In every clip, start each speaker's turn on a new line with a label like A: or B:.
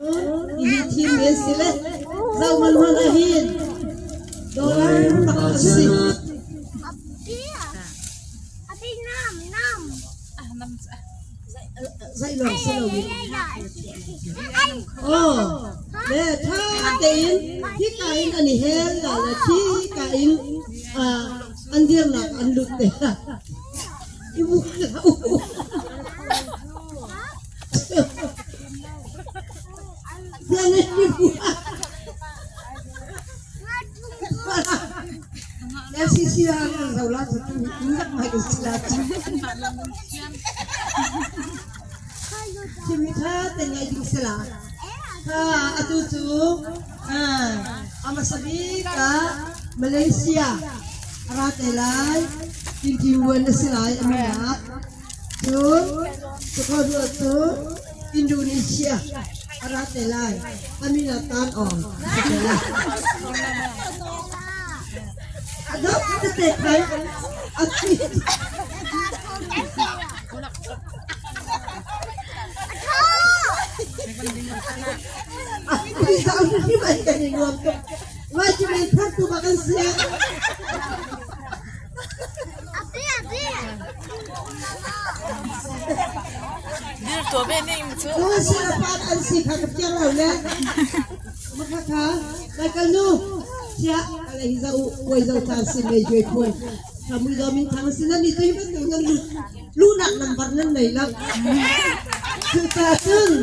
A: Hihi thim men si le zohman hmanh ah hin dollar pakhat a si. Zeih lawng si lo in. Aw, le ṭha tein hika in an i hel la le khika in an dirnak an lut te la. I bu hlah u. Atu cu a hmasa bik ah Malaysia a ra te lai. Tinṭiuan a si lai a min ah. Cun Cuka cu Indonesia a ra te lai. A min ah Tan Aung a si te lai. A dok tete khan a thi. A zau hrim an kan i nuam tuk. Vai cu men thar tu bak an si. Pan an si kha ka fiang lo le makha kha Michael nu chia ala hi zau uai zo caan sin mei juai phuan kamui do min thang sin nan ni tu hi bantuk nan lu lunak number nan nei lo cucaah cun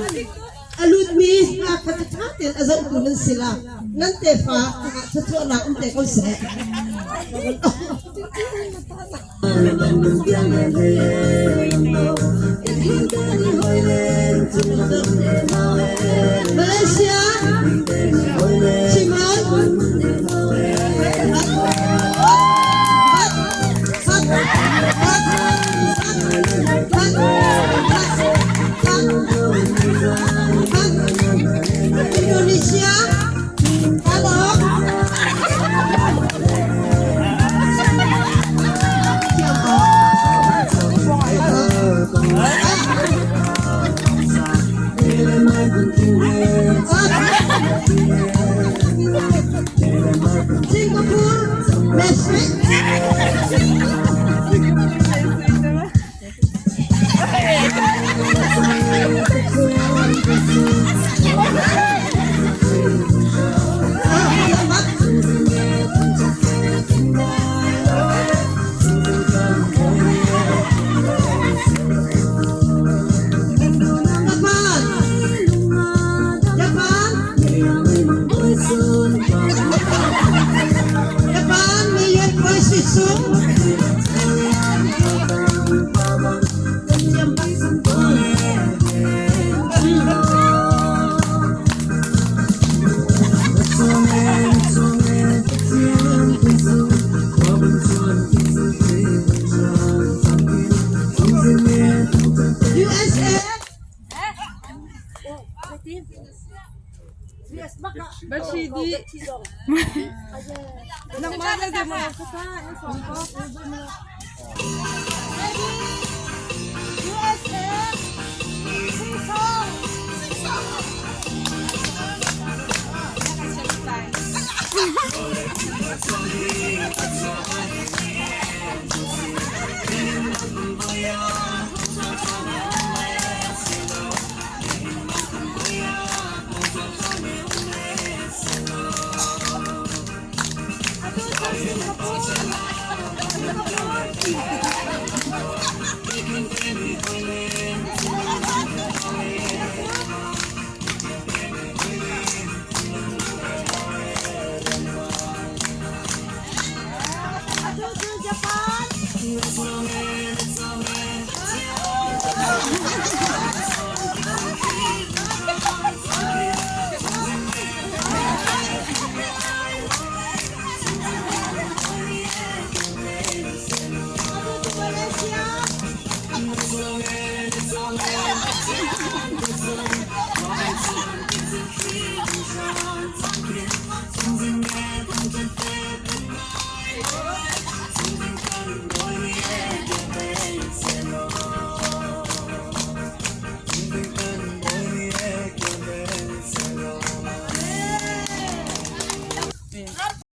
A: a lutmi hna kha ṭha tein a zohtu nan si la nan tefa thluachuahnak um te ko seh. Malaysia Simon Indonesia Halo Singapore Messi Japan Japan Japan Mayor Koishisu USA USA